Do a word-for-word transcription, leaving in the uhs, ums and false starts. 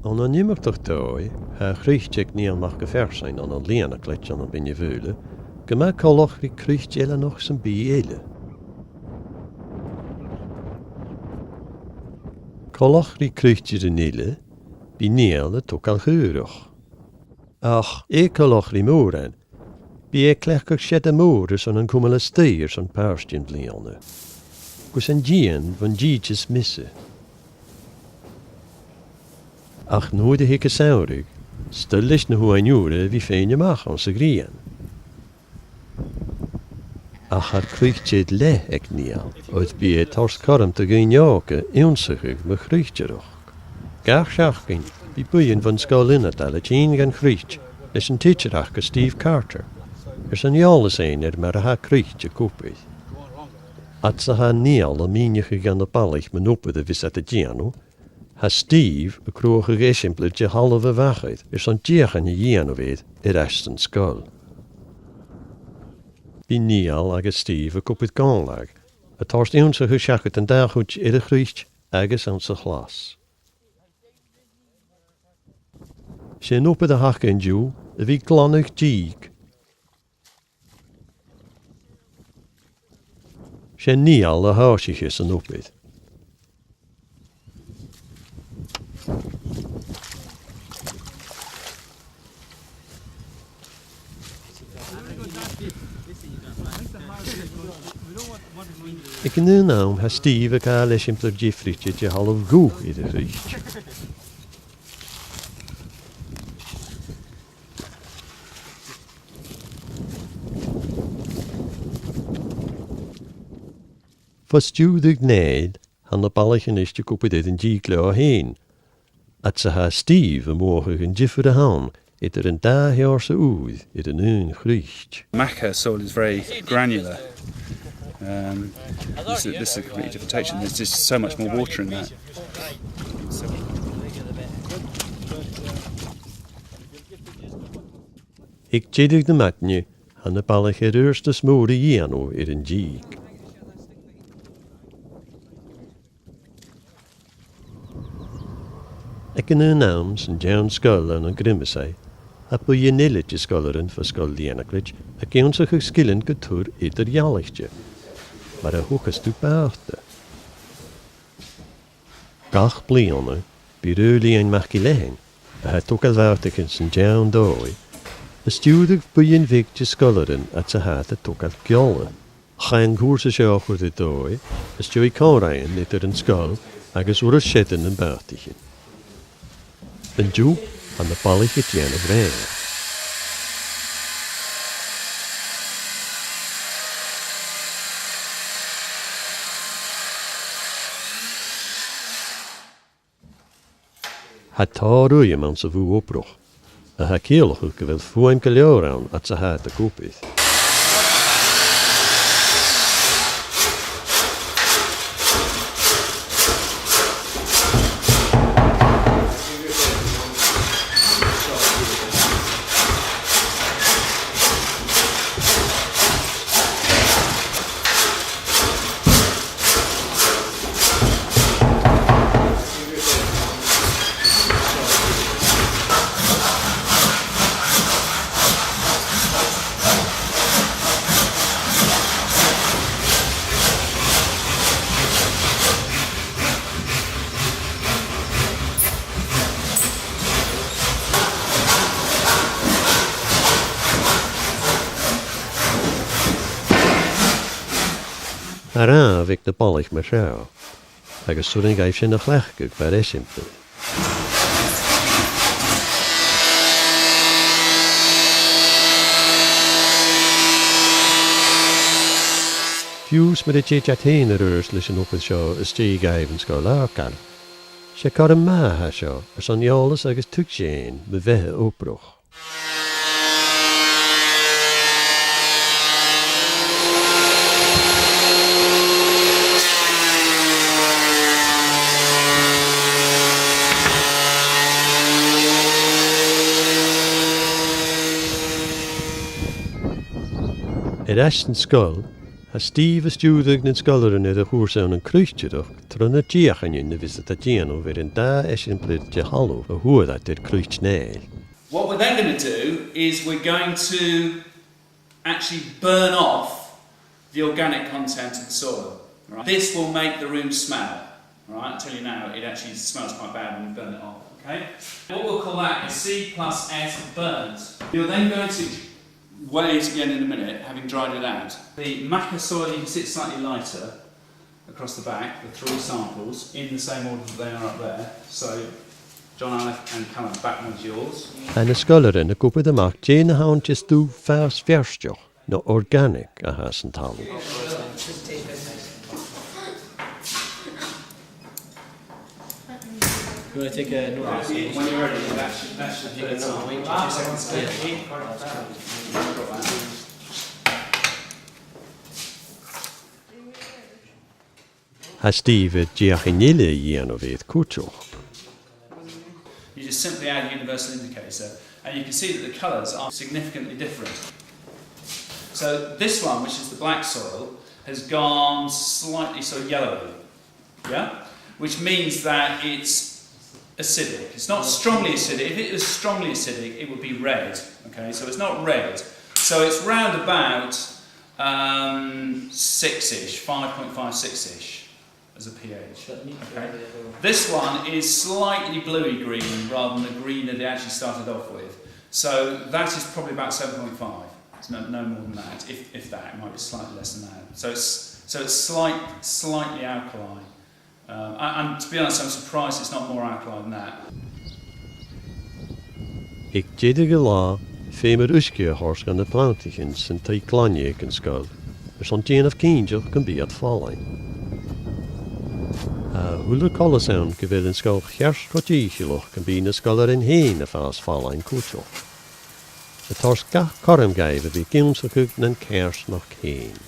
Ann an iomadach dòigh, tha a' chroit aig Niall Mac a' Phearsain ann an Lìonacleit ann am Beinn na Faoghla gu math coltach ri croit eileanach sam bith eile. Coltach ri croitearan eile, bidh Niall a' togail chaorach. Ach, eu-coltach ri mòran, bidh e a' cleachdadh seada mòr airson an cumail a-staigh airson pàirt den bhliadhna, gus an dìon bhon t-sìde as miosa. Ach nuair a thig an samhradh, 's toil leis na h-uain ùra a bhith faighinn a-mach anns a' ghrian. Ach tha croit air leth aig Niall, oir bidh e a' toirt cothrom do dhaoine òga ionnsachadh mu chroitearachd. Gach seachdain, bidh buidheann bhon sgoil ionadail a' tighinn dhan chroit leis an tidsear aca Steve Carter, airson eòlas fhaighinn air mar a tha croit ag obair. Fhad 's a tha Niall a' mìneachadh dha na balaich mun obair a bhios iad a' dèanamh, tha Steve a' cruthachadh eisimpleir de thalamh a' mhachair airson deuchainn a dhèanamh air air ais dhan sgoil. Bidh Niall agus Steve ag obair còmhla, a' toirt ionnsachadh seachad an dà chuid air a' chroit agus anns a' chlas. 'S e an obair a th' aca an-diugh a bhith a' glanadh dìg. 'S e Niall a thòisicheas an obair. Aig an aon àm, tha Steve a' gabhail eisimpleir diofraichte de thalamh dhubh air a' chroit. Fo stiùireadh Nèill, tha na balaich a-nis ag obair air an dìg leotha fhèin, fhad 's a tha Steve a' mothachadh an diofar a th' ann eadar an dà sheòrsa ùir air an aon chroit. Machair soil is very granular. Um, this, is, this is a completely different texture. There's just so much more water in that. Aig deireadh na maidne, tha na balaich air adhartas mòr a dhèanamh air an dìg. Aig an aon àm, san t-seann sgoil ann an Griomasaigh, tha buidheann eile de sgoilearan fo Sgoil Lìonacleit ag ionnsachadh sgilean gu tur eadar-dhealaichte, mar a thogas tu bàta. Gach bliadhna, bidh Ruairidh MacIlleathain, a tha a' togail bhàtaichean san t-seann dòigh, a' stiùireadh buidheann bheag de sgoilearan fhad 's a tha iad a' togail geòla. Chaidh an cùrsa seo a chur air dòigh às dèidh còmhraidhean eadar an sgoil agus Urras Seadair nam Bàtaichean. An-diugh, tha na balaich a' dèanamh rèin. Tha tòrr uidheam anns a' bhùth-obrach, a tha a' ciallachadh gu bheil fuaim gu leòr ann fhad 's a tha iad ag obair. Tha ràmh aig na balaich mar seo, agus 's urrainn dhaibh sin a chleachdadh mar eisimpleir. Fiù 's mura tèid iad fhèin air adhart leis an obair seo às dèidh dhaibh an sgoil fhàgail, 's e cothrom math a tha seo airson eòlas agus tuigse fhaighinn mu bheatha obrach. Air ais san sgoil, Tha Steve a' stiùireadh nan sgoilearan air a' chùrsa ann an croitearachd tro na deuchainnean a bhios iad a' dèanamh air an dà eisimpleir de thalamh a fhuair iad air croit Nèill. What we're then going to do is we're going to actually burn off the organic content of the soil. Right? This will make the room smell. Right? I tell you now, it actually smells quite bad when you burn it off. Okay? What we'll call that is C plus S burnt. You're then going to weigh it again in a minute, having dried it out. The Machasoil, you can see it's slightly lighter across the back, the three samples, in the same order that they are up there. So, John Alec and Callum, back one's yours. Tha na sgoilearan ag obair a-mach dè na th' ann as dubh fàs feirsteach no organic a tha san talamh. You want to take a note? Right, when you're ready, that should, that should be the time. Two seconds. Yeah. Tha Steve air deuchainn eile a dhèanamh air cuideachd. You just simply add a universal indicator, and you can see that the colours are significantly different. So this one, which is the black soil, has gone slightly sort of yellowy, yeah? Which means that it's acidic. It's not strongly acidic. If it was strongly acidic, it would be red. Okay, so it's not red. So it's round about, um, six-ish, five point five, six-ish as a pH. Okay. This one is slightly bluey green rather than the green that it actually started off with. So that is probably about seven point five. It's no, no more than that, if, if that. It might be slightly less than that. So it's, so it's slight, slightly alkaline. Um, a-, and to be honest, I'm surprised it's not more alkaline than that. Aig deireadh an latha, feumar uisge a thoirt dha na planntaichean san taigh-glainne aig an sgoil, airson dèanamh cinnteach gum bi iad fallain. Tha a h-uile coltas ann gu bheil an sgoil cheart cho dìcheallach gum bi na sgoilearan fhèin a' fàs fallain cuideachd. A' toirt gach cothrom dhaibh a bhith ag ionnsachadh nan coimhearsnachd fhèin.